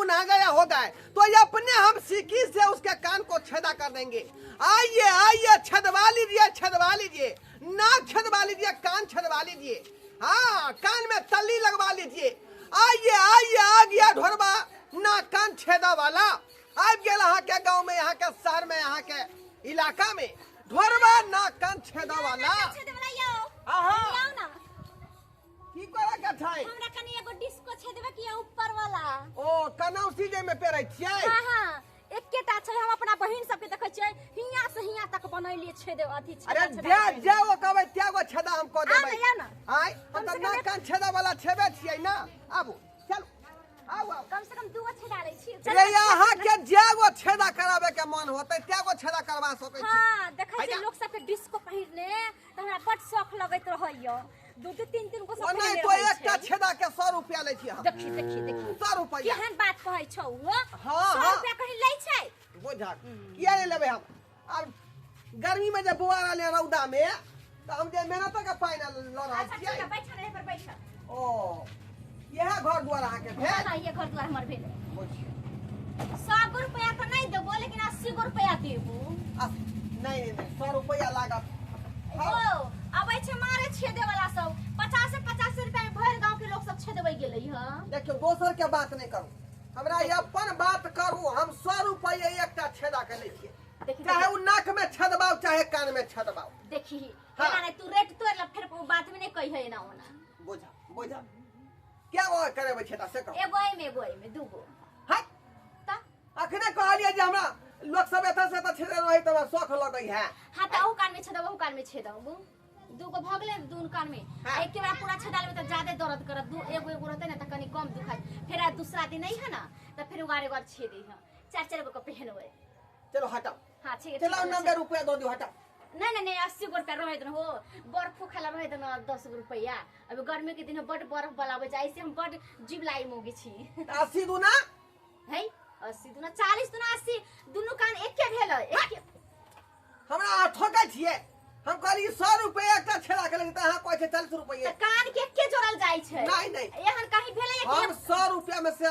खून आ गया होगा तो ये अपने हम सिक्की से उसके कान को छेदा कर देंगे। आइए आइए छेदवा लीजिए, छेदवा लीजिए, नाक छेदवा लीजिए, कान छेदवा लीजिए, हाँ कान में तल्ली लगवा लीजिए। आइए आइए आ गया ढोरबा नाक कान छेदा वाला, आबि गेल अहाँ के गाँव में, यहाँ के शहर में, यहाँ के इलाका में ढोरबा नाक कान छेदा वाला। छेदे वाला यौ। आहा। आउ ना। की करे के छै? हमरा कनी एगो डिस्को छेदबे कि ऊपर वाला। ओ कनौसी जे में पेरै छियै? हाँ हाँ एकेटा छै, हम अपना बहिन सबके देखै छियै हियाँ से हियाँ तक बनैलिए छेदे अथी छेदा। अरे छेदा जे बनैलिए। जे ओ कहबै त्यागो छेदा हम कऽ आउ देबै। ना, आउ ना। आय हम कम तऽ से कम नाक कान छेदा वाला छेबे छियै ना। आबू चलू आउ आउ। कम से कम दूगो छेदा लै छी। रे अहाँ के जेगो छेदा कराबे के मन होतै त्यागो छेदा करवा सकै छी। हाँ देखै छियै हैया। लोक सबके डिस्को पहिरने तऽ हमरा बड शौख लगैत रहैया, दू दू तीन तीन गो सब ओ नहि पहिरने तो रहै एकटा छै। छेदा के 100 रुपया लै छी हम। देखी देखी देखी 100 रुपया। केहन बात कहै छौ हो? हाँ, 100 हाँ। रुपया कहीं लै छै? बुझक किया नहि लेबै हम? आब गर्मी में जे बौआ रहलै रौदा में तऽ हम जे मेहनत के पाइ ने लऽ रहल अच्छा ठीक छियै। है, बैठ रहे पर बैठ। ओ इएह घर दुआर अहाँके भेल? हाँ ये घर दुआर हमर भेल। बुझियौ 100 गो रुपया तऽ नहि देबो लेकिन 80 गो रुपया देबो। नहि नहि नहि 100 रुपया लागत। ओ अबै छै मारे छेदे वाला सब 50 से 50 रुपया में भरि गांव के लोग सब छेदबै गेलै हँ। देखियौ दोसर के बात नहि करू, हमरा अपन बात करू। हम 100 रुपया एकटा छेदा के लै छियै, देखी चाहे उ नाक में छेदबाउ चाहे कान में छेदबाउ। देखी हाँ। एना नहि तू रेट तोड़ ल, फेर ओ बात में नहि कहिहे एना ओना। बुझा बुझा क्या वो करेबै छेदा से कहू? एगो एहिमे एगो एहिमे दूगो। हट तऽ अखने कहलियै जे हमरा लोक सब एतऽ से एतऽ छेदे रहै तऽ हमरा शौख लगै है। हाँ तऽ अहू कान में छेदब अहू कान में छेदब, दूगो भऽ गेलै दून कान में। हाँ। एके बार पूरा छेदा लेबै तऽ ज्यादे दर्द करत, दू एगो एगो रहतै ने तऽ कनी कम दुखात। फेर आ दूसरा दिन नहीं है ना तऽ फेर उगार एगो छेदे है, चार चार गो के पहनबै। चलो हटाओ। हाँ ठीक है। चलो 90 रुपया दऽ दियौ हटाओ। नहीं नहीं नहीं 80 गो रुपया रहे देन हो, बर्फ खाला रहे देन 10 गो रुपया। अभी गर्मी के दिन बड बर्फ बलाबै छै, ऐसे हम बड जीव लाई मोगी छी। 80 दूना है 80 दूना 40 दूना 80 दुनू कान एके भेल एके। हमरा अहाँ ठकै छियै? हम कहली 100 रुपया एकटा छेदा के लै तऽ अहाँ कहै छियै 40 रुपया। तऽ कान के एके जोड़ल जाइ छै। नहीं नहीं एहन कहीं भेलै हम 100 रुपया में से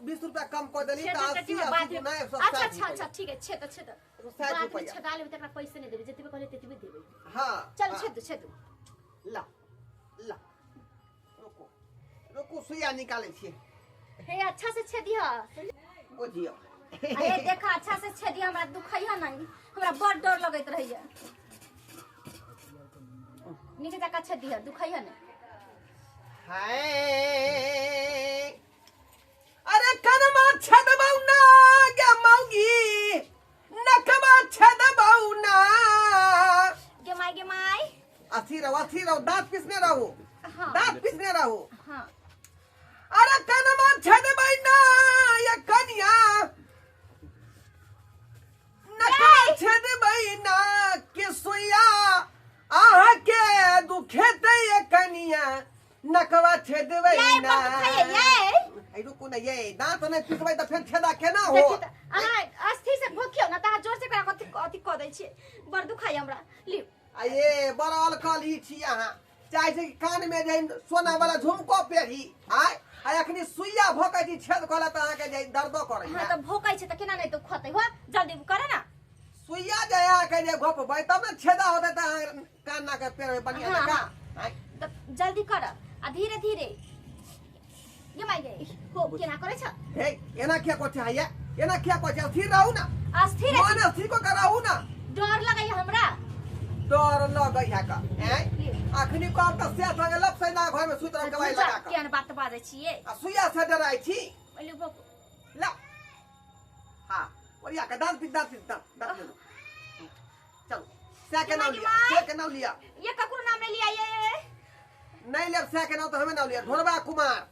20 रुपया कम कऽ देली तऽ 80 बाद 80 में दूना 160। अच्छा अच्छा अच्छा ठीक है, छेद छेद 160 बाद में रुपया। छेदा लेबै तकरा पैसे नहि देबै, जतबे कहलियै ततबे देबै। हाँ चल हाँ। छेद छेद। ला ला रुकू रुकू सुइया निकालै छियै। हे अच्छा से छेदिह। बुझियौ। अरे देखा अच्छा से छेदिह, हमरा दुखैह नहीं, हमरा बड़ डर लगैत रहैया। नीचे जाकर छेदिह, दुखैह नहीं। हाय अरे कनमा छेदबौ ना गे मौगी, नकमा छेदबौ ना गे माय गे माय। अथी रहो अथी रहो, दांत पीसने रहो। हाँ। दांत पीसने रहो। हाँ। अरे कनमा छेदबै ना ये कनिया, नकमा छेदबै ना के सुइया अहाँ के दुखेतै ये कनिया, नकवा छेदबै ये ना। बड़ दुखैया ये। ऐ रुकू ना ये दांत नहि पिसबै तऽ फेर छेदा केना देखी होत? तऽ अहाँ अस्थिर से भोकियौ ना तऽ अहाँ जोर से करा कथी अथी कऽ दै छियै, बड़ दुखाइया हमरा। लिउ। आ ये बड़ अलकल ही छी अहाँ, चाहे छै कि कान में जे सोना वाला झुमको पेरही। आय आ अखनी सुइया भोकै छी छेद कऽ तऽ अहाँके जे दर्दो करै हाँ तऽ भोकै छै तऽ केना नहि दुखतै हो, जल्दी करे ना। सुइया जे अहाँके जे घोपबै तब ने छेदा होतै तऽ अहाँ कान ना के पेरबै बढ़िआँ हाँ, जकाँ। हाँ। आँय। तऽ जल्दी कर आ धीरे धीरे। ये my गे हो केना करै छ? हे एना किया कहै छै? हैया एना किया कहै छै? स्थिर रहू ना। अस्थिर मन स्थिर को कराहू ना। डर लगैया हमरा। डर लगै है का? आँय अखनी कहब तऽ से संगे लप से ना घर में सुति रहब कबाई लगा कऽ। केहन बात बाजै छियै? आ सुइया से डराइ छी? पहिले भोक। ला हाँ ओरिया के दांत पीस दांत पीस दांत दांत पीस। चलो सै के नाम लिया, सै के नाम लिया। ये ककरो नाम नहीं लिया ये। नहीं लेब सै के नाम तो हमें नाम लिया, ढोरबा कुमार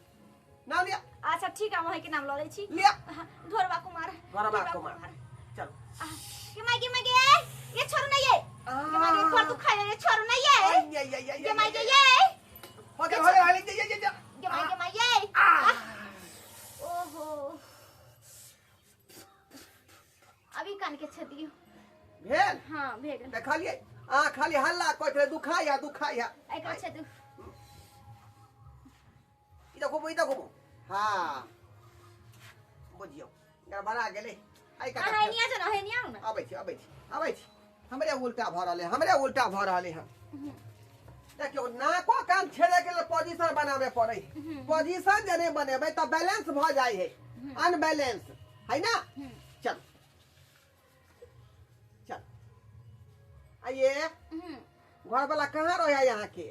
नाम लिया। अच्छा ठीक है, वही के नाम ल लै छी। लिया। हाँ, ढोरबा कुमार। ढोरबा कुमार। चलो। के माय गे माय गे ये छोड़ू ना ये। के माय गे पर दुखाय ये छोड़ू ना ये। आई आई आई आई। के माय गे ये। हो गया हो गया ये ये ये। के माय गे माय ये। ओहो अभी कान के छेदियो भेल? हाँ भेल। देखलियै अहाँ खाली हल्ला कहैत रहे दुखाइया दुखाइया। एकरा छेदू। ई देखो ई देखो। हाँ बुझियौ। गड़बड़ा गेलै। आइ अहाँ कतऽ एनिया जो ने, एनिया ने। अबै छी, अबै छी, अबै छी। हमरे उल्टा भऽ रहल है, हमरे उल्टा भऽ रहल है। देखियौ, नाको कान छेड़े के लेल पोजीशन बनाबे पड़े है। पोजीशन जे नहि बनेबै तऽ बैलेंस भऽ जाइ है, अनबैलेंस है ना। चल चल, आइए। घर वाला कहाँ रहे है यहाँ के?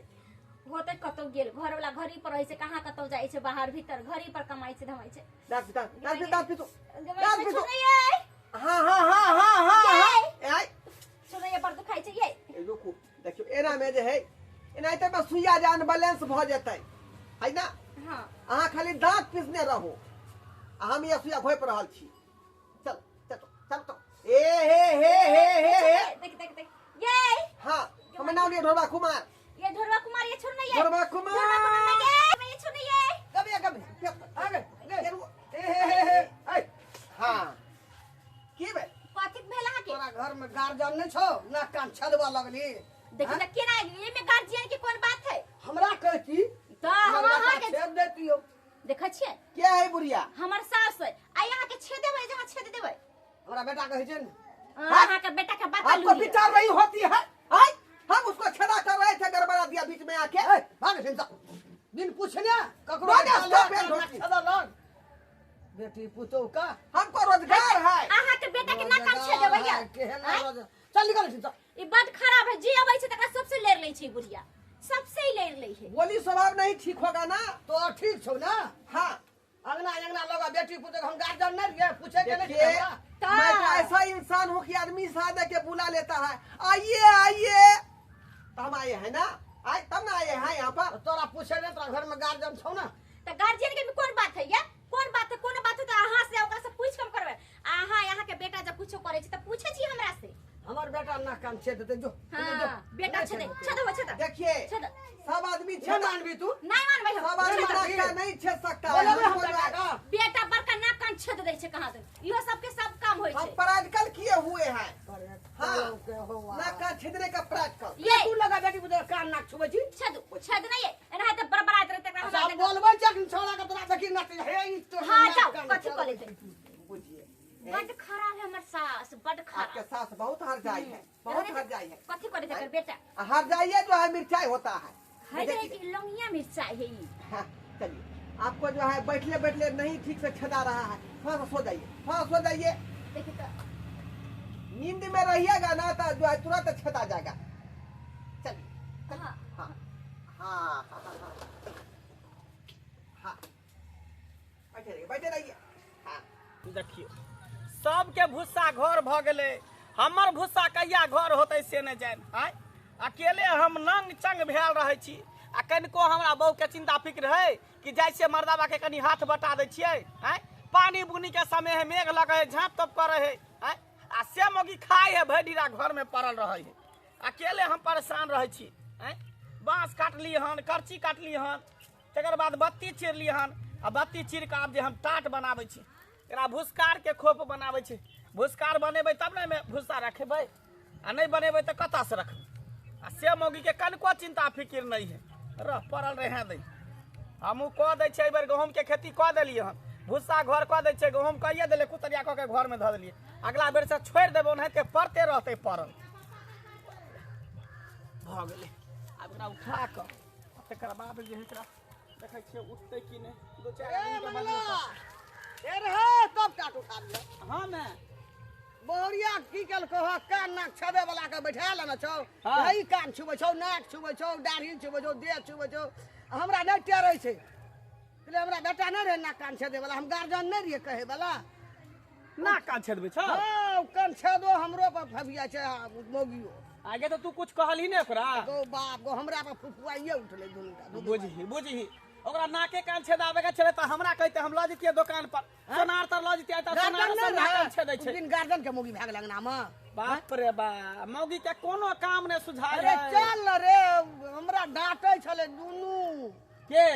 होते कतौ गेल घर वाला, घरी पर रहै छै, कहाँ कतौ जाइ छै, बाहर भीतर घरी पर कमाइ छै धमाइ छै। दाँत पीसू, दाँत पीसू, दाँत पीसू, दाँत पीसू। सुनैये। हाँ हाँ हाँ हाँ हाँ हाँ, आइ। सुनैये, बड़ दुखाइ छै ये। ए, रुकू, देखियौ एना में जे है, एनाहिते में सुइया जे अनबैलेंस भऽ जेतै है ना। हाँ। अहाँ खाली दाँत पीसने रहू आ हम ये सुइया घोपि रहल छी। चल चल चल तो ए हे हे हे हे हे। देख देख देख ये। हाँ, हमर नाम लिअ ढोरबा कुमार। ये ढोरवा कुमार, ये छोड़ नहीं ये। ढोरबा कुमार। ढोरवा कुमार नहीं ये, ये छोड़ नहीं ये। कभी कभी आगे ए हे हे हे ए। हाँ, की भेल? कथी भेल अहाँके? तोरा घर में गार्जियन नहीं छौ, नाक कान छेदबा लगली। देखी त केना ये में गार्जियन के कोन बात है? हमरा कहती त हम हमरा अहाँके छेद देतियो। देखै छियै। के है बुढ़िया? हमर सास है। आइ अहाँके छेद देबै, जहाँ छेद देबै। हमरा बेटा कहै छै ने। अहाँके बेटा के बात आपको विचार नहीं होती है। आय हम उसको छेदा कर रहे थे, गड़बड़ा दिया बीच में आके। ए, भाग हिंसा बिन पूछने ककरो। भाग, stop it, नाक छेदा लग बेटी पुतोह का। हमको रोजगार है। अहाँके बेटा के नाक कान छेद देबै या? केहन रोजगार? चल निकल हिंसा। ई बड खराब है, जे अबै छै तकरा सबसे लेर लै छै बुढ़िया, सबसे ही लेर लै है। बोली स्वभाव नहीं ठीक होगा ना। तो ठीक छौ ना? हाँ। अंगना अंगना लगा बेटी पुतोह हम गार्जियन नहीं रहिए, पूछे के नहीं देखिए, रहिए हमरा। मैं तो ऐसा इंसान हूँ कि आदमी सादे के बुला लेता है, आइए आइए, तो हम आए हैं ना, आए तब ना आए हैं यहाँ पर। तोरा पूछे नहीं, तोरा घर में गार्जियन छौ ना। त गार्जियन के भी कोन बात है या? कोन बात है? कोन बात है? त अहाँ से ओकरा से पूछ कम करबै। अहाँ यहाँ के बेटा जब कुछो करै छै त पूछे छी हमरा से। हमर बेटा नाक कान छेद देतै, जो हाँ, बेटा छेदे, छेद हो, छेद। देखिए, छेद। सब आदमी छेद छेद मानबी तू? नहीं मानबै हम। सब आदमी छेद। नाक कान नहीं छेद सकता है। बोलबै हम हमको बेटा जो है- का। बेटा बड़का नाक कान छेद दै छै कहाँ दन। इहो सबके सब काम होय हम छै। प्रैक्टिकल किए हुए हैं। हाँ, के हो नाक कान छेदने का प्रैक्टिकल। ये तू लगा बेटी पुतोह कान नाक छुबै छी। छेद, छेद नहीं है। एना त बड़बड़ाइत रहतै एकरा अच्छा, हमरा देखा। बोलबै जखन छोड़ा के तोरा देखी नाक हे ई तो हाँ, नाक जाओ, कान कथी छेद। कऽ लेतै? बुझिए, बड खराब है हमर सास, बड आपके खराब। सास बहुत हर जाई है, बहुत हर जाई है। कथी करै छै एकर बेटा? हर जाइए जो है मिर्चाई होता है। है जे कि लौंगिया मिर्चाई है ई। हाँ, चलिए, आपको जो है बैठले बैठले नहीं ठीक से छेदा रहा है, थोड़ा सा सो जाइए, थोड़ा सो जाइए। देखी त नींद में रहिएगा ना तो जो है तुरंत छेदा जाएगा। चलिए। हाँ। हाँ हाँ हाँ हाँ हाँ, बैठे रहिए, बैठे रहिए। हाँ। देखियौ, सबके भूसा घर भऽ गेलै, हमर भूसा कहिया घर होतै से नहि जानि। आँय, अकेले हम नंग चंग भेल रहै छी आ कनिको हमरा बहूके चिन्ता फिक्र है कि जाइ छियै मर्दाबाके कनि हाथ बटा दै छियै। आँय, पानी बुनीके समय है, मेघ लगै है, झाँप तोप करै है। आँय, आ से मौगी खाइ है, भरि डिरा घरमे पड़ल रहै है। अकेले हम परेशान रहै छी। आँय, बाँस काटली हन, करची काटली हन, तकर बाद बत्ती चिरली हन आ बत्ती चिर कऽ आब जे हम टाट बनाबै छी, एकरा भुसकारके खोप बनाबै छी। भुसकार बनेबै तब ने एहिमे भुस्सा रखबै, आ नहि बनेबै तऽ कतऽसँ रखबै? आ से मौगीके कनिको चिन्ता फिकिर नहि है, रह पड़ल रहै दै। हमहूँ कऽ दै छियै, एहिबेर गहूँमके खेती कऽ देलियै हन, भुस्सा घर कऽ दै छियै, गहूँम कहिए देलियै, कुतरिया कऽ के घरमे धऽ देलियै। अगला बेरसँ छोड़ि देबै, ओनाहिते पड़ते रहतै पड़ल। भऽ गेलै, आब एकरा उठा कऽ तकर बाद जे है एकरा देखै छियै उठतै कि नहि। दू चारि ए आदमीके मंगला, बजबै। ए रहे तब टाट उठा लिअ। हाँ ने। बहुरिया की केलको ह, कान नाक छेदे वाला के बैठा लेने छौ। हाँ। यही कान छुबै छौ, नाक छुबै छौ, दाढ़ी छुबै छौ, देह छुबै छौ, हमरा नहि टेरै छै। कहलियै, हमरा बेटा नहि रहै नाक कान छेदे वाला, हम गार्जियन नहि रहियै कहै वाला। नाक कान छेदबै छौ? हाँ, कान छेदो हमरो पर फबिया छै आ मौगियो। आगे तऽ तू कुछ कहलही ने ओकरा? गो बाप गो, हमरा पर फुफुआइए उठलै दुनू टा, दुनू। बुझही बुझही, ओकरा नाके कान छेदाबे के छलै तऽ हमरा कहिते, हम लऽ जैतियै दोकान पर, सोनार तर लऽ जैतियै तऽ सोनार गार्जियन से नहि नाक रहै। कान छेदै छै। उस दिन गार्जियन के मौगी भए गेल अंगना मे। बाप रे बाप, मौगी के कोनो काम नहि सुझाय अरे है। चल न रे, हमरा डांटै छलै दुनू। के?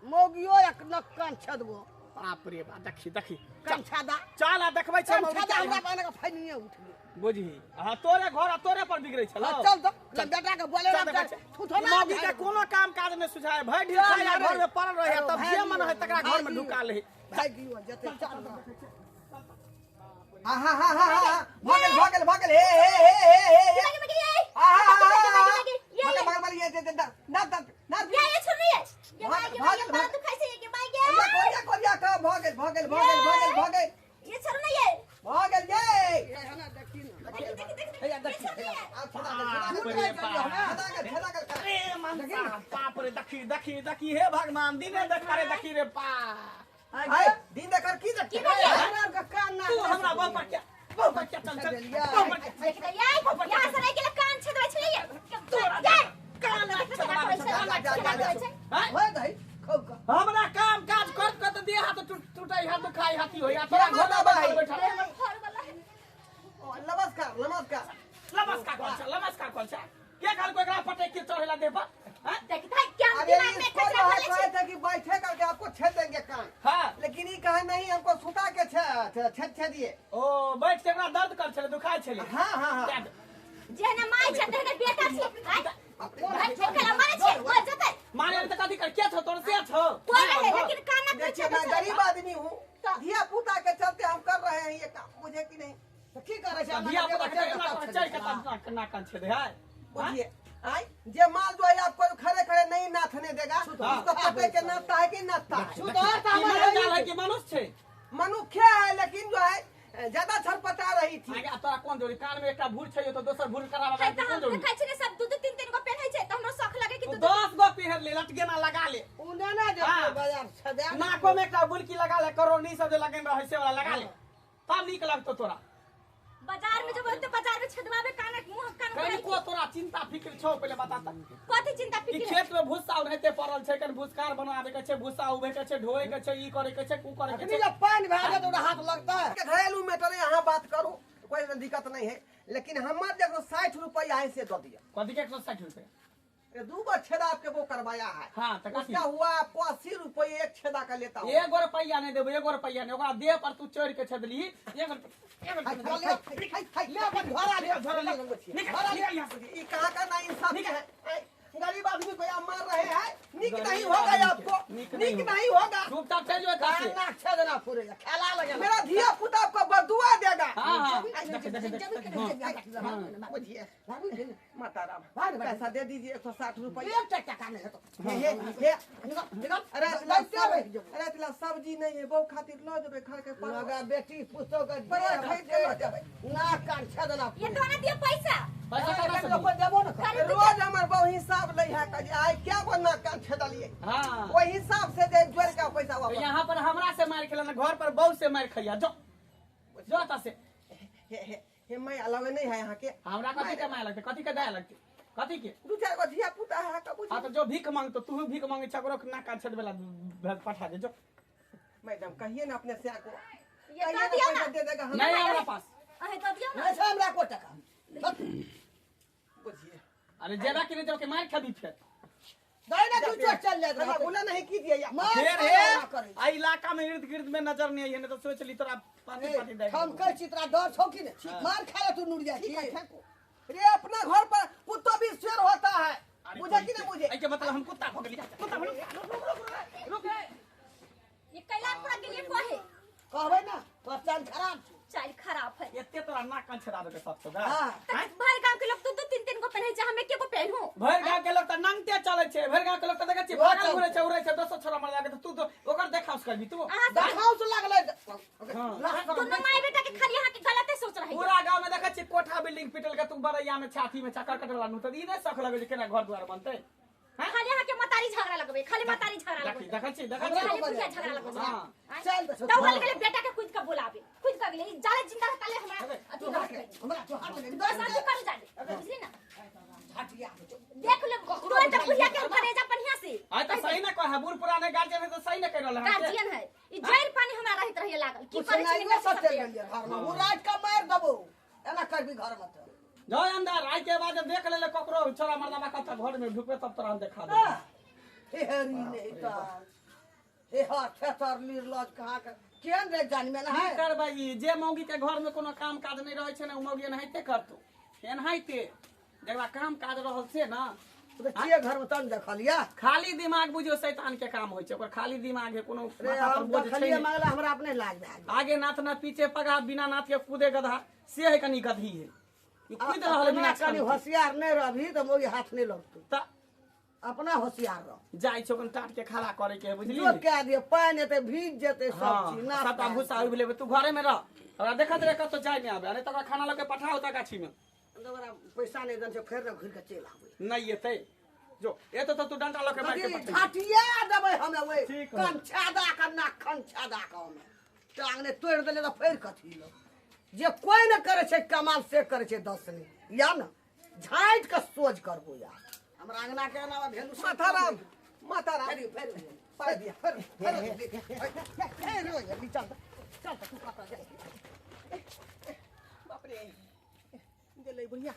मौगियो एक नक कान छेदबो। बाप रे बाप, देखी देखी, कान छेदा। चल आ देखबै छै कान मौगी छेदा के। हमरा पाने के फैनिए उठलै। बुझही, हाँ, तोरे घर आ तोरे पर बिगड़ै छलौ। हाँ, चल तऽ बेटा के बोले चल देखै छै। थूथो ना मौगी के कोनो काम काज नहि सुझाय, भरि ढील चल खाइ आ रे। घर में पड़ल रहै, अरे तब जे भागि मन है तकरा घर में भागि। ढुका लही। भागि जते, चल। हा हा हा हा हा भगल भगल भगल हे हे हे हे हे हे मागे मागे ये हा हा हा हा मागे ये भगल भगल भगल ये दे ना ना ना ये ये छोड़ रही है ये भाग, मागे भाग, मागे भाग। बाल दुखाई से ये मागे कोरिया कोरिया कोरिया का भगल भगल भगल भगल भगल ये छोड़ नहीं ये भगल ये हे ना देखी ना देख देख देख हे देखी ये छोड़ नहीं ये आ छेदा कर छेदा कर छेदा कर अरे मनसा बाप रे देखी देखी देखी हे भगवान दिने देख रे देखी रे पा हाय दिन देकर की देख की भेलै? हमरा के कान ना तू हमरा बाप पर क्या बाप पर क्या चल चल बाप पर क्या देख ले ये यहाँ से नहीं के कान छेदबै छै ये तोरा ये कान ना छेदवा छै हैं? होय दही खूब का हमरा काम काज कर कर त देह हाथ टूटै हाथ दुखाई हाथी होई आ तोरा क्या घर मतलब में है? बैठल घर वाला है नमस्कार नमस्कार नमस्कार कौन छ नमस्कार कौन छ के घर को एकरा पटक के चढ़ेला देह पर हैं? देख भाई क्या अरे दिमाग में इसको कचरा जो है भरले कहे छै थे कि बैठे करके आपको छेद देंगे कान हां लेकिन ये कहे नहीं हमको सुता के छेद छेद छेद दिए ओ बैठ के एकरा दर्द कर छले दुखाई छले हाँ हाँ हाँ जेहने माय छै तेहने बेटा छै आय भाई ठोकला मारे छै मर जतै मारे त कथी कर के छौ तोर से छौ कोई रहे लेकिन कान ना देखिए मैं गरीब आदमी हूँ धिया पुता के चलते हम कर रहे हैं ये काम मुझे कि नहीं तो की करै छै धिया पुता के एकरा चढ़ के तब ना कान छेदे है बुझिए आय जे माल जो है आपको खड़े खड़े नहीं नाथने देगा उसको पते के नाथता है कि नाथता है सुधार त ई हमर माल जाल है कि मनुष्य छै मनुष्य है लेकिन जो है ज्यादा छटपटा रही थी आगे तोरा कोन जरूरी कान में एकटा भूल छै तो दोसर भूल कराबा है के त कोन हम जरूरी देखै छी ने सब दू दू तीन तीन गो पेन्है छै त हमरो शौख लगे कि तू दू दू 10 गो पहिर ले लटगेना लगा ले उने ना जे हाँ। बाजार छदे नाको में एकटा बुलकी लगा ले करोनी सब जे लगेन रहै से वाला लगा ले तब नीक लगतो तोरा बाजार में जब होते बाजार में छेदवाबे कानक मुंह कान कनिको तोरा चिंता फिक्र छौ पहिले बता त कथी चिंता कि फिक्र खेत में भूसा उड़ैते पड़ल छै कन भूसकार बनाबे के छै भूसा उभे के छै ढोए के छै ई करे के छै ऊ करे के अखनी छै जब पानि भए जायत ओकरा हाथ लगतै के घरेलू मैटर है यहाँ बात करो कोई दिक्कत नहीं है लेकिन हमारे देखो 60 रुपया है से दो दिया कथी के 160 रुपया ये दो बार छेदा आपके वो करवाया है हाँ, तो कथी? उसका हुआ आपको 80 रुपये एक छेदा का लेता हूँ एगो रुपैया नहीं देबो एगो रुपैया नहीं ओकरा देह पर तू चढ़ के छेदली एगो एगो हाय, रुपैया हाय, हाय, हाय, हाय, ले अपन घर आ ले झोरा ले निकल निकल यहाँ से ये कहाँ का ना इंसाफी है ऐ, गरीब आदमी को आप मार रहे हैं निक गरीब नहीं होगा आदमी के, आपको निक नहीं निक होगा। नहीं होगा चुपचाप चल जो एतऽ से कान ना छेदना पूरे खेला लगे मेरा धिया पुता आपको बदुआ देगा हाँ हाँ देख देख देख हाँ। बुझिए माता राम पैसा दे दीजिए 160 रुपया एक टका नहीं हेतो हे हे हे निकल निकल अरे लाइते रहि जेबो। अरे तिला सब्जी नहीं है बहु खातिर ल जेबै खा के परवल। लगा बेटी पुतो के परवल खरीद के ल जेबै ना कान छेदना ये तो ना दियो पैसा पैसा कहाँ से लोग देबो ना करे रोज हमर बहु हिसाब लै है कहे आइ क्या गो नाक कान छेदलिए हाँ ओहि हिसाब से जे जोड़ के पैसा तो वापस यहाँ पर हमरा से मार खेला ना घर पर बहू से मार खैया जो जो एतऽ से हे हे हे मैं अलावे नहीं है यहाँ के हमरा कथी के मार लगते कथी के दया लगते कथी के दू चार गो धिया पुता है का बुझ हाँ तो जो भीख मांगतो तू भीख मांगे छ ओकरो नाक कान छेद वाला पठा दे जो मैडम कहिए ना अपने से को ये कहिए तो ना दियो पैसा ना दे देगा हम नहीं हमरा पास अहे तो दियो ना नहीं छै हमरा को टका बुझिए अरे जेबा कि नहीं जेबा के मार खेबी फेर दही ना तू चोट चल जात हमरा बोला नहीं कीजिए या मार फेर खाए हे ना करै आ इलाका में इर्द गिर्द में नजर नहीं आई है नहीं तो सोच ली तोरा पानी पानी दे हम कहै छी तोरा डर छौ कि नहि मार खाए ला तू नुरिया ठीक छी है ठीक है। रे अपना घर पर कुत्ता भी शेर होता है बुझे कि नहीं बुझे एहि के मतलब हम कुत्ता भऽ गेलियै कुत्ता भऽ गेलियै। रुक रुक रुक रुक ये कैला पूरा गेलिए कहे कहबै ना तोर चाल खराब छौ चाल खराब है एते तोरा नाक कान छेदा देके सब तो हाँ त भर गांव के लोग दू दू तीन तीन गो पेन्है छै हम एके गो पेन्हू भरि गांव के लोग त नंगते चलै छै भरि गांव के लोग त देखै छियै भागल घुरै छै उड़ै छै दोसर छोरा मर जाके त तू तो ओकर देखाउस करबी तू अहाँ सब देखाउ से लागलै हाँ। दुनू माय बेटा के खाली अहाँ के गलते सोच रही पूरा गांव में देखै छियै कोठा बिल्डिंग पिटल के तू बड़ैया में छाती में चक्कर कटल नु त ई नै शौक लगै छै केना घर दुआर बनतै हैं? खाली अहाँ के मतारी झगड़ा लगबे खाली मतारी झगड़ा देखी लगबे देखै छी देखै खाली छी बुढ़िया झगड़ा लगबे हाँ। चल तऽ दौड़ल गेलै बेटा के कूद के बुलाबे कूद के गेलै ई जाले जिंदा रहता ले हमरा अथी हमरा रहत हमरा तो हाथ लगे दोसर तू करू जाले बुझली ना हटिया देख ले तोर त बुढ़िया के करेजा पनिया से आइ त सही न कहे बूढ़ पुराने गार्जियन है त सही न कहि रहल है गार्जियन है ई जड़ पानी हमरा रहत रहिए लागल की कुछ करै छी नहीं सब चल गेलियै घर में ओ रात का मार देबो एना करबी घर में तो जाओ अंदर आइ के बाद जब देख लेले ककरो छोरा मर्दाबा कत घर में ढुकबे तब तोरा हम देखा देब हे हरी नहीं तो हे हर थेथर निर्लज कहाँ के केहन रे जानी में की है करबै ई जे मौगी के घर में कोनो काम काज नहीं रहै छै ने ओ मौगी एनाहिते करतौ एनाहिते जकरा काम काज रहल से ना तऽ छियै घरमे तब ने देखलियै। खाली दिमाग बुझियौ शैतान के काम होइ छै, ओकर खाली दिमाग है, कोनो रे माथा पर हम बोझ छै देखलियै नहि। मगला हमरा अपने लाज भए गेल। आगे नाथ ना पीछे पगा, बिना नाथ के कूदे गधा, से है कनी गधी है ई, कूद रहल है बिना अपना कनी छन के। होशियार नहि रहबही तऽ मौगी हाथ नहि लगतौ। त अपना होशियार रह। जाइ छौ कनी टाट के खड़ा करे के है, बुझली? जो कए दियौ, पानि एतै भीज जेतै सब हाँ, चीज नाश सबटा भए भूसा जेतै। उभि लेबै। तू घरे में रह, हमरा देखत रहे, कतौ जाय नहि आबे। अरे तकरा खाना लऽ के पठाओ तऽ गाछी में। तऽ ओकरा पैसा नहि देने छै, फेर ने घुरि कऽ चलि आबै। नहि एतै, जो एतौ तऽ तू डंटा लऽ के मारि के कथी पठेबही। झाटिया देबै हमे ओहि ठीक हौ। कंछादा के नाक कंछादा के हमे टांग नहि तोड़ि देले तऽ फेर कथी लो जे कोइ नहि करै छै कमाल से करै छै 10 नहि या ने झाँटि कऽ सोझ करबो यार। हमरा अंगना के अलावा भेलू सब। माताराम माताराम। फेर फेर पाइ दिया, फेर फेर फेर चल चल तू कतऽ जाइ? बाप रे, गेलै बुढ़िया,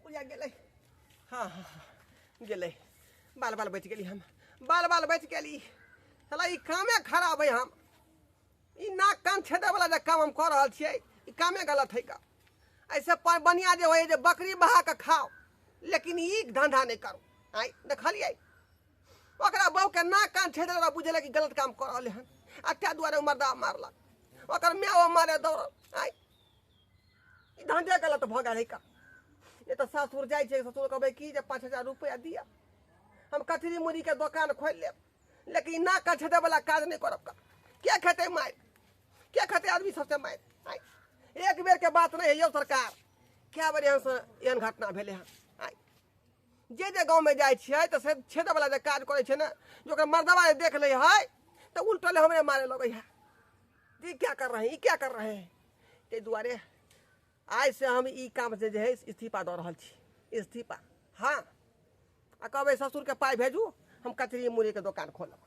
बुढ़िया गेलै। हाँ हाँ हाँ, गेलै, बाल बाल बचि गेली हम, बाल बाल बचि गेली। साला ई कामे खराब है। हम ई नाक कान छेदैवला जे काम हम कऽ रहल छियै, ई कामे गलत है का। ऐसे बढ़िआँ जे होइ जे बकरी बहा कऽ खाओ, लेकिन ई धंधा नहि करू। आँय, देखलियै ओकरा बहूके नाक कान छेदै वाला, बुझेलक कि गलत काम कऽ रहलै हन आ ताहि दुआरे ओ मर्दा मारलक, ओकर माय मारे दौड़ल। आँय, ई धंधे गलत भऽ गेल है का। ये तऽ सासुर जाइ छै, ससुर कहबै कि जे 5000 रुपैआ दिअ, हम कचरी मुरहीके दोकान खोलि लेब, लेकिन नाक कान छेदै वाला काज नहि करब का। के खेतै मारि? के खेतै आदमी सबसे मारि? आँय, एक बेरके बात नहि है यौ सरकार, कए बेर एहन एहन घटना भेलै हन। आँय, जे जे गाँवमे जाइ छियै तऽ से छेदैवला जे काज करै छै ने, जे ओकर मर्दबा जे देख लै है तऽ उल्टल हमरे मारे लगै है, ई क्या कर रहे हैं, ई क्या कर रहे हैं। ताहि दुआरे आइसँ हम ई कामसँ जे है इस्तीफा दऽ रहल छी, इस्तीफा। हाँ, आ कहबै ससुरके पाइ भेजू, हम कचरी मुरहीके दोकान खोलब।